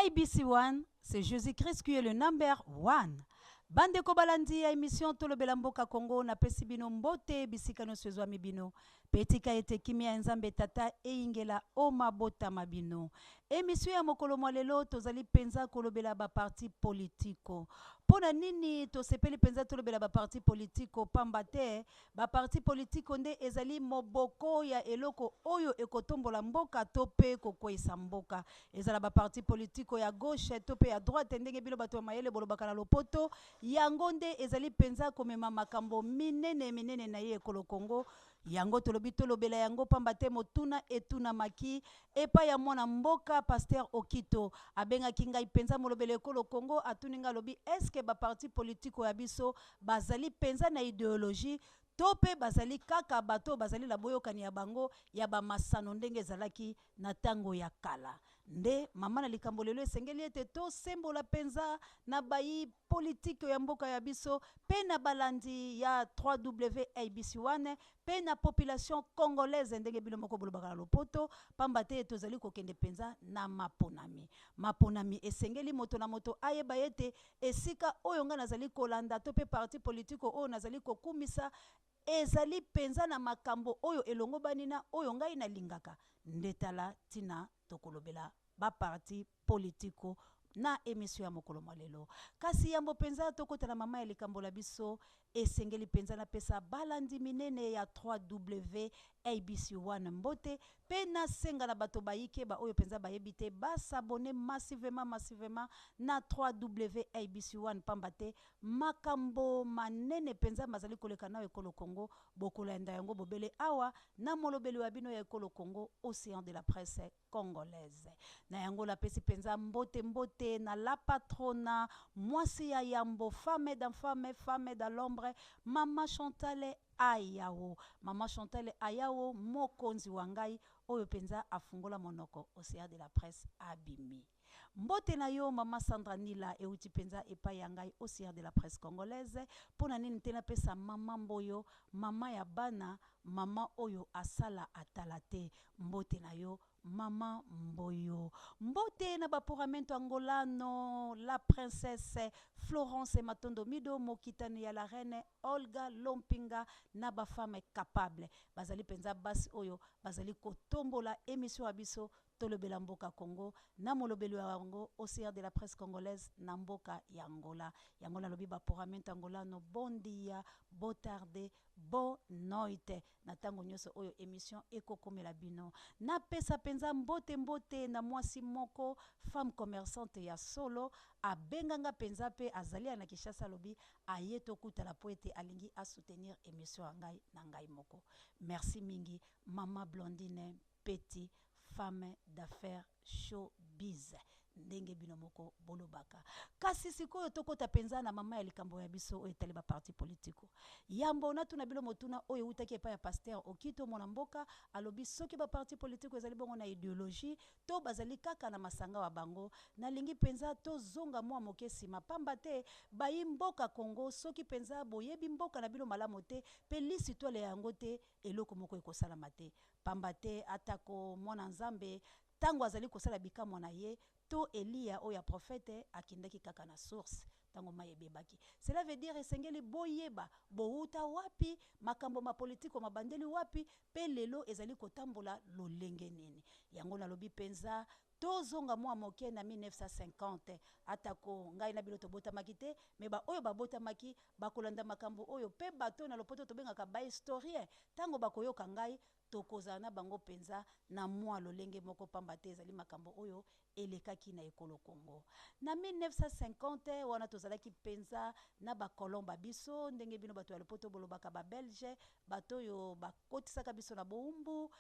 ABC One, c'est Jésus-Christ qui est le number one. Bandeko balandi ya émission Tolobela Mboka Congo, napesi bino mbote bisika nyonso ezwami bino. Pe tika ete kimia ya Nzambe Tata eyingela o mabota ma bino. Émission ya mokolo mwa lelo tozali penza kolobela ba parti politiko. Pona nini tosepeli penza tolobela ba parti politiko? Pamba te ba parti politiko nde ezali moboko ya eloko oyo ekotombola mboka to pe kokweisa mboka. Ezala ba parti politiko ya gauche to pe ya droite, ndenge bino bato ya mayele bolobaka na lopoto, yango nde ezali penza komema makambo minene minene na ye ekolo Congo. Yango tolobi tolobela yango pamba te motuna etunamaki epai ya mwana mboka Pasteur Okito. Abengaki ngai penza molobeli ekolo Congo, atuni ngai alobi est-ce que ba parti politiko ya biso bazali penza na ideologie to pe bazali kaka bato bazali na boyokani ya bango ya ba masano ndenge ezalaki na tango ya kala. Nde mama na likambo lelo esengeli ete tosembola penza na bayi politiki ya mboka ya biso pe na balandi ya 3W ABC1 pe na population congolaise ndenge bino moko bolobaka na lopoto, pamba te tozali kokende penza na maponami. Maponami esengeli moto na moto ayeba ete esika oyo nga nazali kolanda to pe parti politiko oyo nazali kokumisa ezali penza na makambo oyo elongobani na oyo ngai nalingaka. Nde tala tina tokolobela ba parti politiko na emission ya mokolo mwa lelo. Kasi yambo penza tokota na mama ya likambo la biso, esengeli penza napesa balandi minene ya 3W ABC1 mbote pe nasenga na bato bayike ba oyo penza bayebi te ba s'abonner massivement, massivement na 3W ABC1, pamba te makambo manene penza mazali koleka na ekolo Congo, bokolanda yango bobele awa na molobeli wa bino ya ekolo Congo, Océan de la presse congolaise. Na yango lapesi penza mbote mbote na la patrona, mwasi ya yambo, femme dans femme, femme dans l'ombre, Mama Chantal Ayao. Mama Chantal Ayao, mokonzi wa ngai oyo penza afungola monoko Océan de la presse abimi. Mbote na yo Mama Sandra Nila euti penza epai ya ngai Océan de la presse congolaise. Pona nini te napesa mama Mboyo, mama ya bana, mama oyo asala atala te. Mbote na yo Mama Mboyo. Mbote na baporamento angolano, la princesse Florence Matondo Mido, mokitani ya la reine Olga Lompinga na ba femme capable. Bazali penza basi oyo bazali kotombola émission ya biso Tolobela Mboka Congo na molobeli wa yango Océan de la presse congolaise na mboka ya Angola. Yango nalobi baporamento angolano, bon dia, bo tarde, bo noite na tango nyonso oyo émission ekokomela bino. Napesa penza mbote mbote na mwasi moko femme commerçante ya solo, abenganga penza pe azali ya na Kinshasa, alobi aye tokutana po ete alingi a soutenir émission ya ngai na ngai moko. Merci mingi mama Blondine Petit, femme d'affaires showbiz ndenge bino moko bolobaka. Kasi sikoyo tokota penza na mama ya likambo ya biso oyo etali ba parti politiko. Yambo natuna bino motuna oyo eutaki epai ya pasteur Okito mwana mboka, alobi soki ba parti politiko ezali bongo na ideologie to bazali kaka na masanga wa bango. Nalingi penza tozonga mua moke sima, pamba te bayi mboka Congo soki penza boyebi mboka na bino malamu te pe lisitwale ya yango te, eloko moko ekosalama te. Pamba te atako Mwana Nzambe, tango azali kosala bikamwa na ye, to Eliya oyo ya prophète, akendaki kaka na source tango mayi ebebaki. Cela veut dire esengeli boyeba bowuta wapi, makambo ma politiko mabandeli wapi, pe lelo ezali kotambola lolenge nini. Yango nalobi penza tozonga mua moke na 1950, atako ngai na bino tobotamaki te, mais ba oyo babotamaki bakolanda makambo oyo, pe bato oyo na lopoto tobengaka ba historiens, tango bakoyoka ngai, tokozala na bango penza na mua lolenge moko, pamba te ezali makambo oyo elekaki na ekolo Congo. Na 1950, wana tozalaki penza na ba colons ba biso, ndenge bino bato ya lopoto bolobaka ba Belges, bato oyo bakotisaka biso na bowumbu,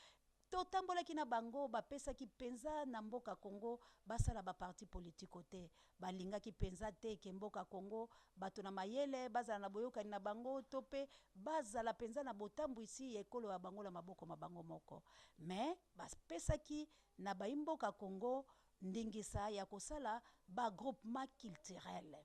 totambolaki na bango, bapesaki penza na mboka Congo basala ba parti politiko te. Balingaki penza te ke mboka Congo bato na mayele bazala na boyokani na bango to pe bazala penza na botambwisi ya ekolo ya bango na maboko ma bango moko. Mais bapesaki na bayi mboka Congo ndingisa ya kosala ba groupements culturels.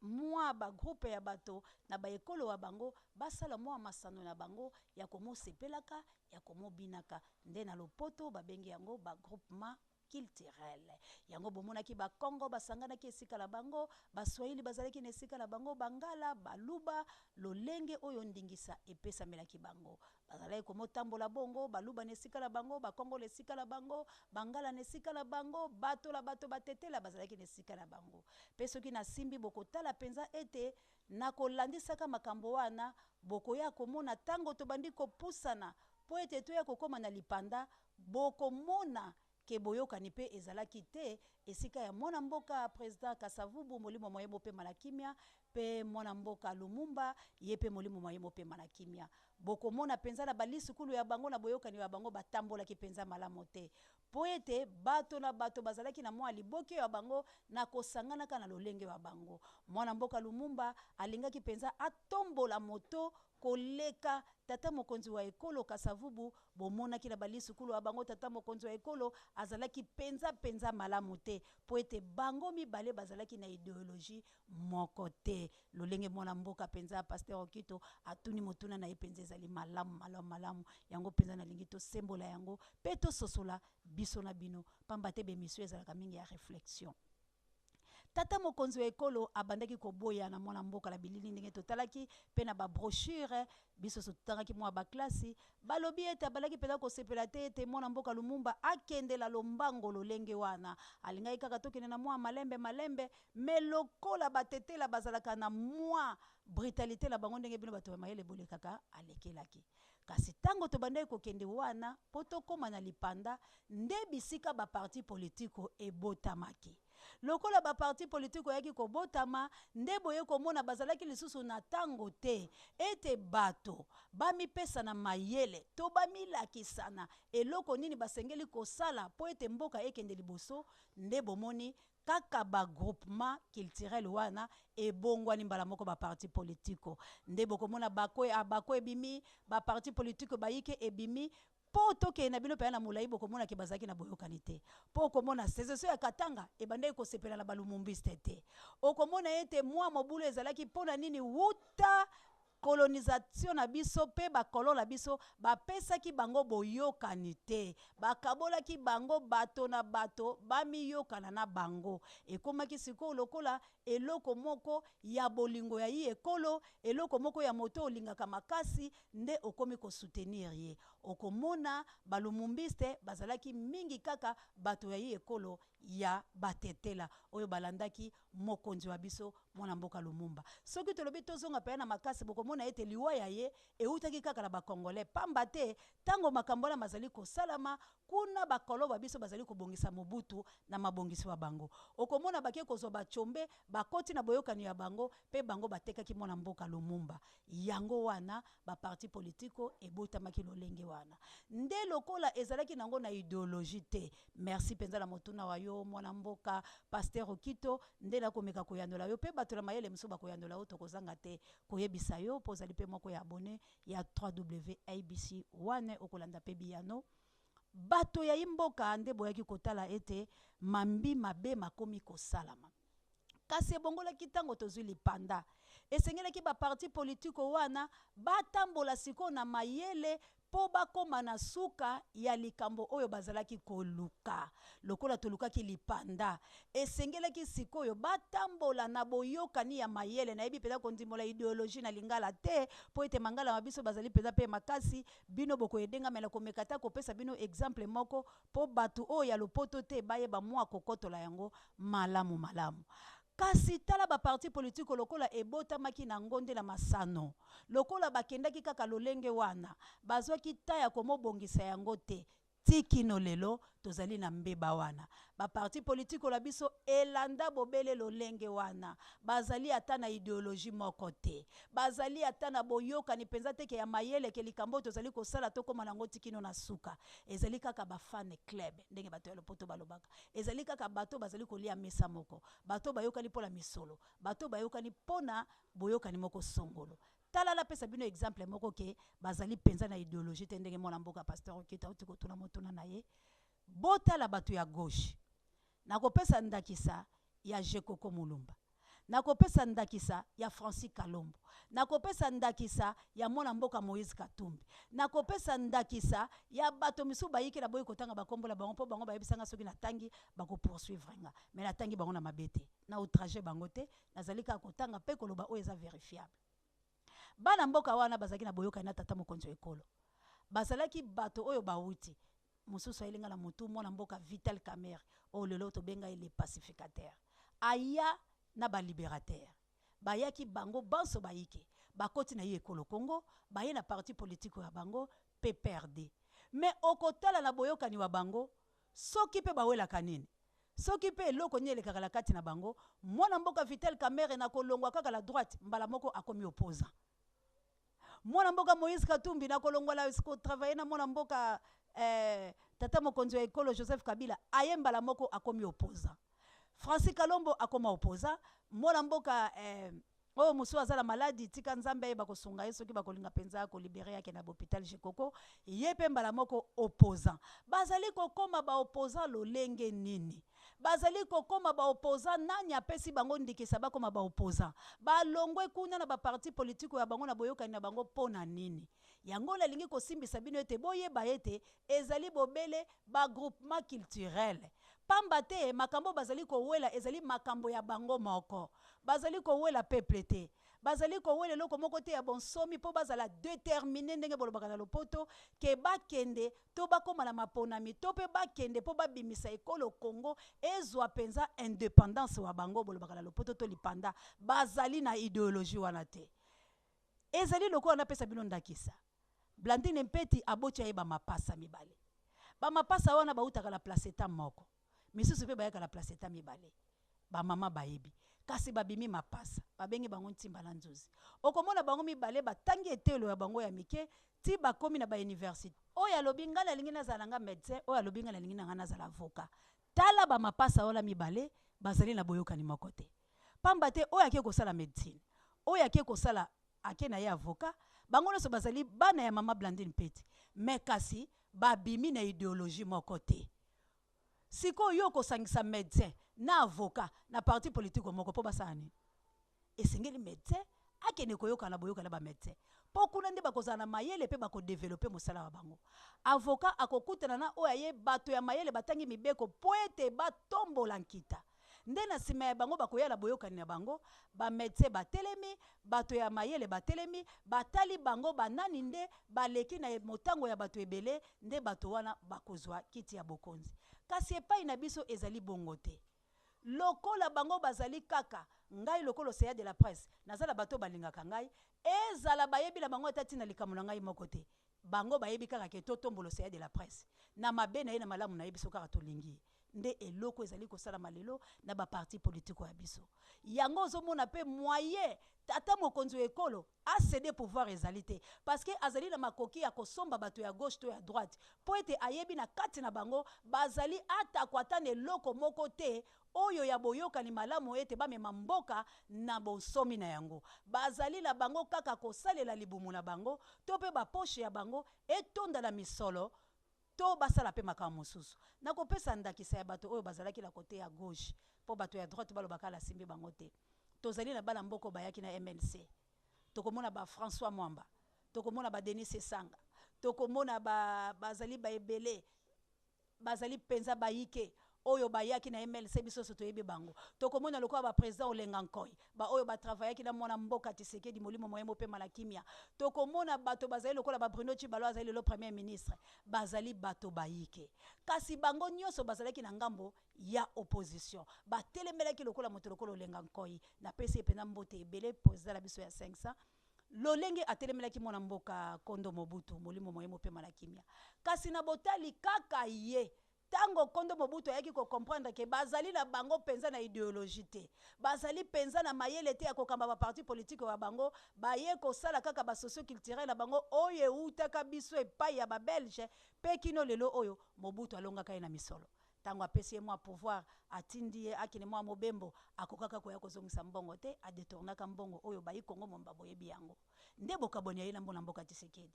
Mwa ba groupe ya bato na ba ekolo wa bango basala mwa masano na bango ya komosepelaka, ya komobinaka. Nde na lopoto babengi yango ba groupements. culturel. Yango bomonaki Bakongo basanganaki esika na bango, Baswahili bazalaki na esika na bango, Bangala, Baluba, lolenge oyo ndingisa epesamelaki bango. Bazalaki komotambola bongo, Baluba na esika na bango, Bakongo na esika na bango, Bangala na esika na bango, bato na bato Batetela bazalaki na esika na bango. Pe soki nasimbi, bokotala penza ete na kolandisaka makambo wana, bokoya komona tango tobandi kopusana po ete toya kokoma na lipanda, bokomona ke boyokani pe ezalaki te esika ya mwana mboka President Kasavubu, molimo mwa ye mopema na kimia, pe mwana mboka Lumumba, ye pe molimo mwa ye mopema na kimia. Bokomona penza na ba lisukulu ya bango na boyokani ya bango batambolaki penza malamo te po ete bato na bato bazalaki na mwa liboke ya bango na kosanganaka na lolenge wa bango. Mwana mboka Lumumba alingaki penza atombola moto koleka tata mokonzi wa ekolo Kasavubu. Bomonaki na balisukulu wa bango tata mokonzi wa ekolo azalaki penza penza malamu te po ete bango mibale bazalaki na ideologie moko te. Lolenge mwana mboka penza Pasteur Okito atuni motuna na ye penza ezali malamu malamu malamu. Yango penza nalingi tosembola yango pe tososola biso na bino pamba te b'emission ezalaka mingi ya reflexion. Tata mokonzi wa ekolo abandaki koboya na mwana mboka na bilili ndenge totalaki pe na ba brochures biso totangaki mwa ba klasi, balobi ete abandaki penza kosepela te ete mwana mboka Lumumba akendela lombango lolenge wana. Alingaki kaka tokende na mwa malembe malembe, mais lokola batetela bazalaka na mwa brutalite na bango ndenge bino bato ya mayele bolekaka, alekelaki. Kasi tango tobandaki kokende wana po tokoma na lipanda nde bisika ba partis politico ebotamaki. Lokola ba partis politico eyaki kobotama nde boye komona bazalaki lisusu na tango te ete bato bamipesana mayele to bamilakisana eloko nini basengeli kosala po ete mboka ekende liboso. Nde bomoni kaka ba groupements culturels wana ebongwani mbala moko ba partis politico. Nde bokomona bako, abako ebimi, ba partis politico bayike ebimi. Po tokende na bino penza na molayi, bokomona ke bazalaki na boyokani te. Po okomona secession ya Katanga ebandaki kosepela na ba lumumbistes te. Okomona ete mua mobulu ezalaki po na nini wuta colonisation na biso pe ba colons na biso bapesaki bango boyokani te. Bakabolaki bango bato na bato bamiyokana na bango. Ekomaki sikoyo lokola eloko moko ya bolingo ya yi ekolo, eloko moko ya moto olingaka makasi nde okomi ko soutenir ye. Okomona ba lumumbistes bazalaki mingi kaka bato ya yi ekolo ya Batetela oyo balandaki mokonzi wa biso mwana mboka Lumumba. Soki tolobi tozonga penza na makasi, bokomona ete liwa ya ye ewutaki kaka na ba Congolais, pamba te tango makambo wana mazali kosalama, kuna ba colons ba biso bazali kobongisa Mobutu na mabongisi wa bango. Okomona bake kozwa ba Tshombe, bakoti na boyokani ya bango pe bango batekaki mwana mboka Lumumba. Yango wana ba partis politico ebotamaki lolenge wana. Nde lokola ezalaki nango na ideologie te. Merci penza na motuna wa yo mwana mboka Pasteur Okito, nde nakomeka koyanola yo pe bato na mayele mosusu bakoyanola yo, tokozanga te koyebisa yo po ozali pe moko ya abonne ya 3WABC 1, okolanda pe biyano. Bato ya imboka nde boyaki kotala ete mambi mabe makomi kosalama. Kasi ebongolaki tango tozui lipanda. Esengelaki ba partis politico wana batambola sikoyo na mayele mpo bakoma na suka ya likambo oyo bazalaki koluka. Lokola tolukaki lipanda, esengelaki sikoyo batambola na boyokani ya mayele. Nayebi mpenza kondimbola ideologie na lingala te, mpo ete mangala ma biso bazali mpenza mpe makasi. Bino bokoyedengamela komeka ata kopesa bino exemple moko mpo bato oyo ya lopoto te bayeba mua kokotola yango malamu malamu. Kasi tala ba partis politico lokola ebotamaki na ngo nde na masano, lokola bakendaki kaka lolenge wana, bazwaki temps ya komobongisa yango te, tii kino lelo tozali na mbeba wana. Ba partis politico na biso elanda bobele lolenge wana, bazali ata na ideologie moko te, bazali ata na boyokani penza te ke ya mayele ke likambo oyo tozali kosala tokoma na yango tii kino na suka. Ezali kaka ba fan club ndenge bato ya lopoto balobaka. Ezali kaka bato oyo bazali kolia mesa moko, bato oyo bayokani mpo na misolo, bato oyo bayokani mpo na boyokani moko songolo. Tala napesa bino exemple moko ke bazali penza na ideologie te ndenge mwana mboka Pasteur Okito auti kotuna motuna na ye. Botala bato ya gauche. Nakopesa ndakisa ya Gecoco Mulumba. Nakopesa ndakisa ya Francis Kalombo. Nakopesa ndakisa ya mwana mboka Moïse Katumbi. Nakopesa ndakisa ya bato misusu bayike naboyi kotanga bakombo na bango mpo bango bayebisa nga soki natangi bako poursuivre nga. Mais natangi bango na mabe te. Na outrage bango te, nazali kaka kotanga mpe koloba oyo eza verifiable. Bana mboka wana bazalaki na boyokani na tata mokonzi wa ekolo. Bazalaki bato oyo bawuti mosusu ayeli nga na motu mwana mboka Vital Kamerhe oyo lelo tobenga ye le pacificateur. Aya na ba libérateur. Bayaki bango banso bayike. Bakoti na ye ekolo Congo, baye na parti politique ya bango PPRD. Mais okotala na boyokani wa bango soki mpe bawelaka nini? Soki mpe eloko nini elekaka na kati na bango, mwana mboka Vital Kamerhe na kolongwa kaka la droite mbala moko akomi opposant. Mwana mboka Moïse Katumbi na kolongwa la kotravailler na mwana mboka tata mokonzi wa ekolo Joseph Kabila aye mbala moko akomi opposant. Francis Kalombo akoma opposant. Mwana mboka oyo mosusu aza na maladi tika Nzambe ayeba kosunga ye soki bakolinga mpenza kolibere yake na hôpital Jekoko, ye mpe mbala moko opposant. Bazali kokoma ba opposant lolenge nini? Bazali kokoma ba opposant, nani apesi bango ndikisa bakoma ba opposant? Balongwe kuna na ba parti politique ya bango na boyokani na bango mpo na nini? Yango nalingi kosimbisa bino ete boyeba ete ezali bobele ba groupement culturel. Pamba te makambo bazali kowela ezali makambo ya bango moko. Bazali kowela peuple te. Bazali kowela eloko moko te ya bonsomi mpo bazala déterminé ndenge bolobaka na lopoto ke bakende to bakóma na maponami to mpe bakende mpo babimisa ekolo Congo ezwa mpenza indépendance wa bango bolobaka na lopoto to lipanda. Bazali na idéologie wana te. Ezali lokola napesa bino ndakisa. Blandine Mpeti aboti aye bamapasa mibale. Bamapasa wana bautaka na placenta moko. Misusu mpe bayaka na placenta mibale. Bamama bayebi. Kasi babimi mapasa. Babengi bango ntimba na nzuzi. Okomona bango mibale batangi etelo ya bango ya mike ti bakomi na ba université. Oyo alobi ngai nalingi nazala na nga médecin, oyo alobi ngai nalingi na ngai nazala avocat. Tala bamapasa wana mibale bazali na boyokani moko te. Pamba te oyo ake kosala médecine, oyo ake kosala ake na ye avocat, bango nyonso bazali bana ya mama Blandine Mpeti. Mais kasi babimi na idéologie moko te. Sikoyo yo okosangisa médecin na avocat na parti politique moko mpo basala nini? Esengeli médecin akende koyoka na boyoka na ba médecin mpo kuna nde bakozala na mayele mpe bakodevelope mosala wa bango. Avocat akokutana na oyo aye bato ya mayele batangi mibeko mpo ete batombola nkita. Nde na nsima ya bango bakoya na boyokani na bango, ba médecin batelemi, bato ya mayele batelemi, batali bango banani nde baleki na motango ya bato ebele, nde bato wana bakozwa kiti ya bokonzi. Kasi epai na biso ezali bongo te. Lokola bango bazali kaka ngai lokola océan de la presse, naza na bato balingaka ngai, ezala bayebi na bango ata ntina likambo na ngai moko te. Bango bayebi kaka ke totombola océan de la presse na mabe na ye na malamu na ye, biso kaka tolingi ye. Nde eloko ezali kosalama lelo na baparti politike ya biso. Yango ozomona mpe moyen tata mokonzi wa ekolo acéder pouvoir ezali te, parce que azali na makoki ya kosomba bato ya gauche to ya droite mpo ete ayebi na kati na bango bazali atako ata na eloko moko te oyo ya boyokani malamu ete bamema mboka na bonsomi na yango. Bazali na bango kaka kosalela libumu na bango to mpe baposhe ya bango etonda na misolo to basala mpe makambo mosusu. Nakopesa ndakisa ya bato oyo bazalaki na kote ya gauche mpo bato ya droite balobaka lasimbi bango te. Tozali na bana mboka bayaki na MLC. Tokomona ba François Mwamba, tokomona ba Denis Esanga, tokomona bazali baebele, bazali mpenza bayike oyo bayaki na MLC, biso nyonso toyebi bango. Tokomona lokola ba président Olenga Nkoy, ba oyo batravaillaki na mwana mboka Tshisekedi, molimo moyembo mpe na kimia. Tokomona bato bazali lokola ba Bruno Tshibalo, azali lelo premier ministre, bazali bato bayike. Kasi bango nyonso bazalaki na ngambo ya opposition, batelemelaki lokola moto lokola Olenga Nkoy. Napesi ye mpenza mbote ebele, président na biso ya 500 lolenge atelemelaki mwana mboka Kondo Mobutu, molimo moyembo mpe na kimia. Kasi na botali kaka ye, ntango Kondo Mobutu ayaki kocomprendre ke bazali na bango mpenza na idéologie te, bazali mpenza na mayele te ya kokamba baparti politike ya bango, baye kosala kaka basocioculturel na bango oyo eutaka biso epai ya babelge mpe kino lelo oyo Mobutu alongaka ye na misolo. Ntango apesi ye mwa pouvoir, atindi ye akende mwa mobembo, akokaka koya kozongisa mbongo te, adetournaka mbongo oyo bayi Kongo momba boyebi yango. Nde bokabwani ya ye na mwana mboka Tshisekedi.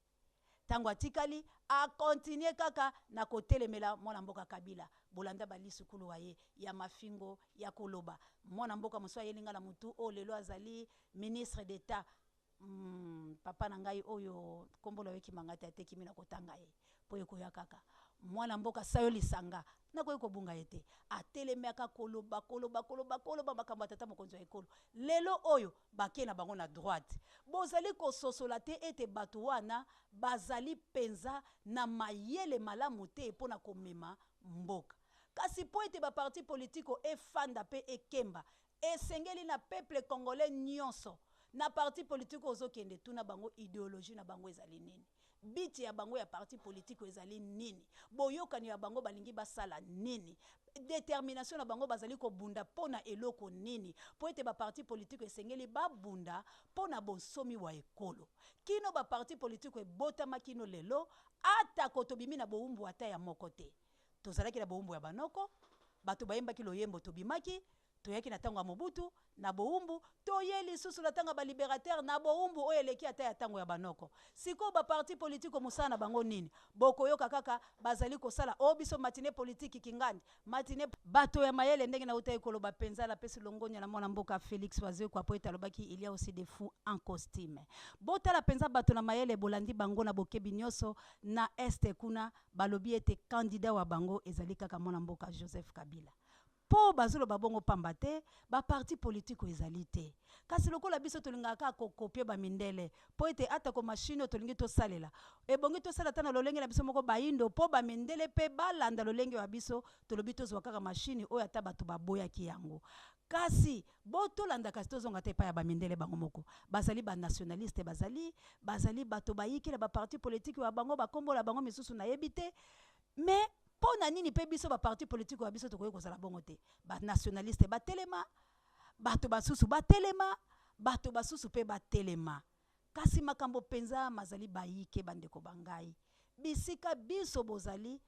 Tango atikali, a continuer kaka na kotelemela mwana mboka Kabila. Bolanda ba lisukulu wa ye ya mafingo ya koloba. Mwana mboka mosusu ayeli nga na mutu oyo lelo azali ministre d'Etat. Papa na ngai oyo kombo na yo ekima ngai te, atekimi na kotanga ye mpo ekoya kaka. Mwana mboka Sayo Lisanga, nakoki kobunga ye te. Atelemiaka koloba, koloba, koloba, koloba makambo ya tata mokonzi wa ekolo. Lelo oyo bake na bango na droite. Bozali kososola te ete bato wana bazali mpenza na mayele malamu te mpo na komema mboka. Kasi mpo ete ba partis politico efanda mpe ekemba, esengeli na peuple congolais nionso, na parti politique oyo ozokende, tuna bango ideologie na bango ezali nini? But ya bango ya parti politique ezali nini? Boyokani ya bango balingi basala nini? Determination na bango bazali kobunda mpo na eloko nini? Mpo ete ba parti politique esengeli babunda mpo na bonsomi wa ekolo. Kino ba parti politique ebotama kino lelo, atako tobimi na bowumbu ata ya moko te. Tozalaki na bowumbu ya banoko, bato bayembaki loyembo tobimaki, Toyaki na tango ya Mobutu, na bowumbu, toye lisusu na tango ya ba liberateurs, na bowumbu oyo eleki ata ya tango ya ba noko. Sikoyo ba partis politiques mosala na bango nini? Bokoyoka kaka bazali kosala oh biso matinee politique Kingandi, matinee. Bato ya mayele ndenge nawutaki koloba penza, napesi longonya na mwana mboka Felix Wazekwa po ete alobaki il y a aussi des fous en costume. Botala penza bato na mayele bolandi bango na bokebi nioso na Est kuna balobi ete candidat wa bango ezali kaka mwana mboka Joseph Kabila. Po bazoloba bongo pamba te ba partis politiques ezali te. Kasi lokola biso tolingaka kaka ko copier ba mindele po ete atako machine oyo tolingi tosalela ebongi tosala ata na lolenge na biso moko bayindo po ba mindele pe balanda lolenge wa biso, tolobi tozua kaka machine oyo ata batu baboyaki yango. Kasi bo tolanda kasi tozonga ata epai ya ba mindele bango moko. Bazali ba nationalistes bazali, bazali bato bayike na ba partis politiques wa bango ba kombo na bango misusu nayebi te. Mais po na nini pe biso ba partis politiques ya biso tokoki kozala bongo te? Ba nationalistes batelema, bato basusu batelema, bato basusu pe batelema. Kasi makambo penza mazali bayike bandeko ba ngai. Bisika binso bozali,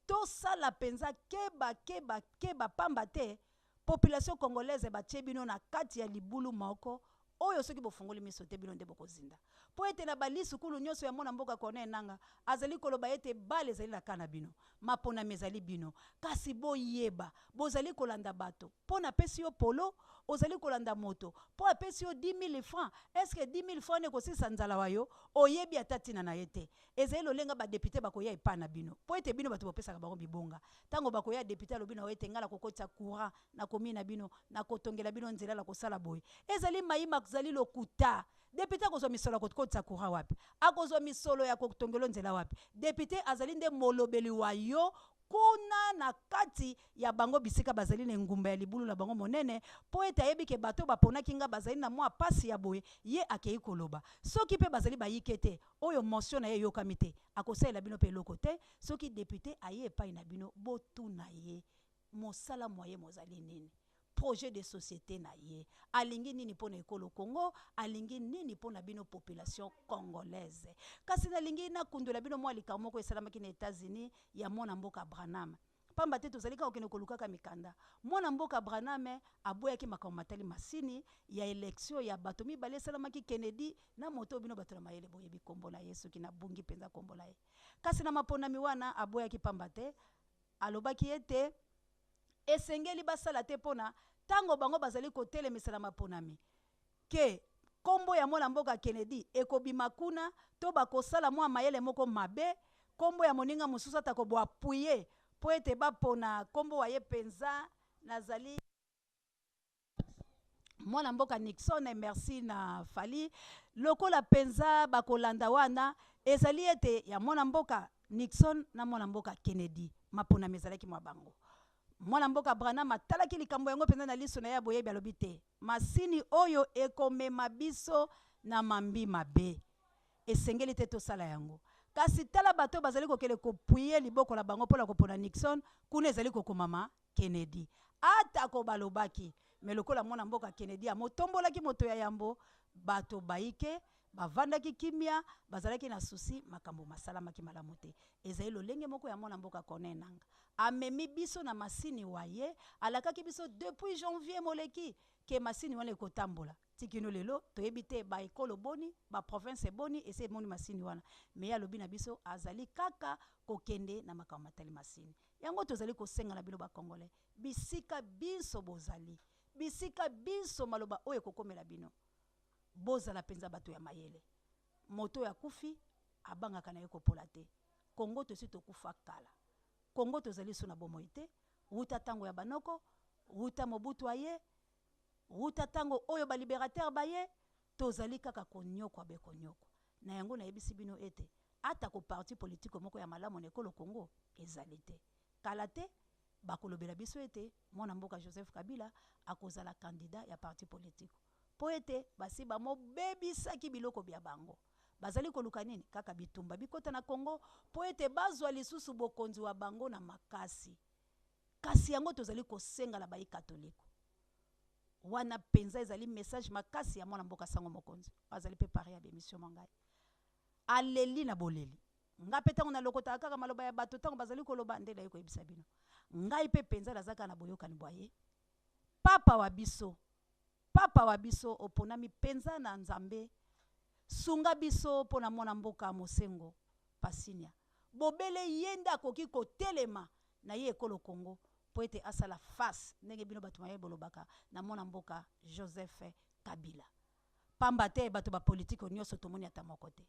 tosala penza keba, keba, keba pamba te population congolaise batie bino na kati ya libulu moko oyo soki bofungoli miso te bino nde bokozinda. Mpo ete na ba lisukulu nionso ya mwana mboka Corneille Nangaa azali koloba ete balle ezali na camp na bino, maponami ezali bino. Kasi boyeba, bozali kolanda bato mpo napesi yo polo, ozali kolanda moto mpo apesi yo 10.000 francs, est ce que 10.000 francs wana ekosilisa nzala wa yo? Oyebi ata tina na ye te. Ezali lolenga ba deputes bakoya epa na bino mpo ete bino bato bopesaka bango bibonga. Tango bakoya depute alobi na yo ete ngai nakokotisa courant na commune na bino, nakotongela bino nzela, nakosala boye. Ezali mayi mazali lokuta. Depute akozwa misolo ya kokotisa courant wapi? Akozwa misolo ya kotongelo nzela wapi? Depute azali nde molobeli wa yo kuna na kati ya bango bisika bazali na engumba ya libulu na bango monene, mpo ete ayebi ke bato oyo baponaki ngai bazali na mwa pasi ya boye, ye akei koloba. Soki mpe bazali bayike te, oyo motion na ye eyokami te, akosalela bino mpe eloko te. Soki depute aye epai na bino, botuna ye mosala mwa ye mozali nini, projet de societe na ye, alingi nini mpo na ekolo Congo, alingi nini mpo na bino population congolaise. Kasi nalingi nakundwela bino mwa likambo moko esalamaki na Etats-Unis ya mwana mboka Branham. Pamba te tozali kaka kokende kolukaka mikanda. Mwana mboka Branham aboyaki makambo matali masini ya election ya bato mibale esalamaki Kennedy na moto oyo bino bato na mayele boyebi kombo na ye soki nabungi mpenza kombo na ye. Kasi na maponami wana aboyaki pamba te alobaki ete esengeli basala te mpo na tango bango bazali kotelemisa na maponami ke kombo ya mwana mboka Kennedy ekobima kuna to bakosala mwa mayele moko mabe kombo ya moninga mosusu atako bo appuyer mpo ete bapona kombo wa ye penza nazali mwana mboka Nixon merci na Fally lokola penza bakolanda wana ezali ete ya mwana mboka Nixon na mwana mboka Kennedy maponami ezalaki mwa bango. Mwana mboka Branham atalaki likambo yango mpenza na liso na ye ya boyebi alobi te masini oyo ekomema biso na mambi mabe esengeli te tosala yango. Kasi tala bato oyo bazali kokende kopuye liboko na bango mpo na kopona Nixon kuna ezali kokomama Kennedy. Atako balobaki, mais lokola mwana mboka Kennedy amotombolaki moto ya yambo, bato baike. Bavandaki kimia, bazalaki na souci, makambo masalamaki malamu te. Ezali lolenge moko ya mwana mboka Corneille Nangaa. Amemi biso na masini wa ye, alakaki biso depuis janvier moleki ke masini wana ekotambola. Ti kino lelo toyebi te ba ekolo boni, ba province boni esi emoni masini wana. Mais ye alobi na biso azali kaka kokende na makambo matali masini. Yango tozali kosenga na bino ba Congolais, bisika binso bozali, bisika binso maloba oyo ekokomela bino, Bozala penza bato ya mayele. Moto oyo akufi abangaka na ye kopola te. Congo tosi tokufa kala. Congo tozali lisusu na bomoi te wuta tango ya ba noko, wuta Mobutu aye, wuta tango oyo ba liberateurs baye, tozali kaka koniokwa be koniokwa. Na yango nayebisi bino ete ata ko parti politico moko ya malamu na ekolo Congo ezali te. Kala te, bakolobela biso ete mwana mboka Joseph Kabila akozala candidat ya parti politico. Mpo ete basi bamobebisaki biloko bya bango. Bazali koluka nini? Kaka bitumba bikota na Congo mpo ete bazwa lisusu bokonzi wa bango na makasi. Kasi yango tozali kosenga na bayi katoliko. Wana mpenza ezali message makasi ya mwana mboka Sango Mokonzi, oyo azali mpe parrain ya b'emission mwa ngai. Aleli na boleli. Ngai mpe ntango nalokotaka kaka maloba ya bato ntango bazali koloba, nde naye koyebisa bino. Ngai mpe mpenza naza kaka na boyokani bwa ye. Papa wa biso, Papa wa biso oponami penza na Nzambe, sunga biso mpo na mwana mboka Mosengo Pasinia. Bobele ye nde akoki kotelema na ye ekolo Congo mpo ete asala face, ndenge bino bato maye bolobaka, na mwana mboka Joseph Kabila. Pamba te bato ba politiko nioso tomoni ata moko te.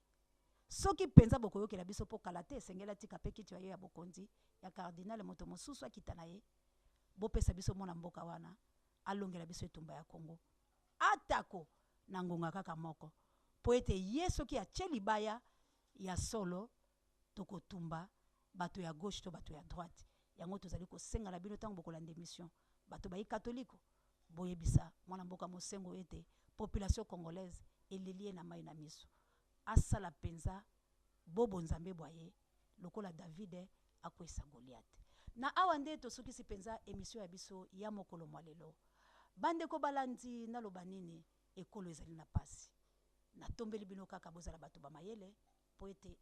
Soki penza bokoyokela biso mpo kala te esengeli atika mpe kiti ya ye ya bokonzi ya cardinal moto mosusu akita na ye. Bopesa biso mwana mboka wana alongela biso etumba ya Congo atako na ngonga kaka moko mpo ete ye soki atie libaya ya solo tokotumba bato ya gauche to bato ya droite. Yango tozali kosenga na bino ntango bokolanda emission bato bayi katoliko boyebisa mwana mboka Mosengo ete population congolaise eleli ye na mayi na miso asala penza bo bonzambe bwa ye lokola David akwesa Goliath. Na awa nde tosukisi penza emission ya biso ya mokolo mwa lelo. Bandeko balandi naloba nini? Ekolo ezali na pasi. Natombeli bino kaka bozala bato ba mayele mpo ete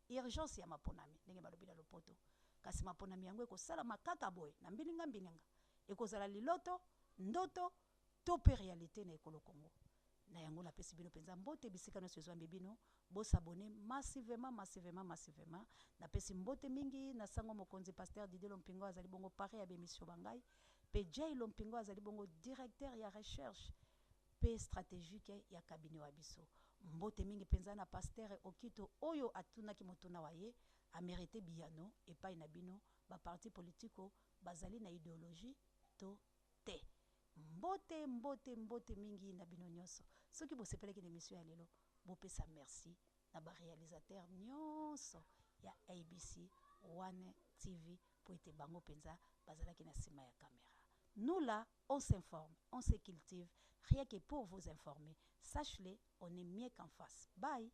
urgence ya maponami ndenge balobi na lopoto. Kasi maponami yango ekosalama kaka boye na mbilinga mbilinga? Ekozala liloto, ndoto to mpe realite na ekolo Congo? Na yango napesi bino penza mbote bisika nionso ezuambi bino, bo s'abonner massivement massivement massivement. Napesi mbote mingi na sango mokonzi Pasteur Didier Lompingo azali bongo parrain ya b'emission ba ngai, pe Jay Lompingo azali bongo directeur ya recherche pe strategique ya cabinet wa biso. Mbote mingi penza na Pasteur Okito oyo atunaki motuna wa ye, a meriter biyano epayi na bino ba partis politico bazali na ideologie to te. Mbote mbote mbote mingi na bino nionso. Soki bosepelaki na emission ya lelo, bopesa merci na ba realisateurs nionso ya ABC One TV po ete bango penza bazalaki na sima ya camera. Nous là, on s'informe, on se cultive, rien que pour vous informer. Sache-le, on est mieux qu'en face. Bye!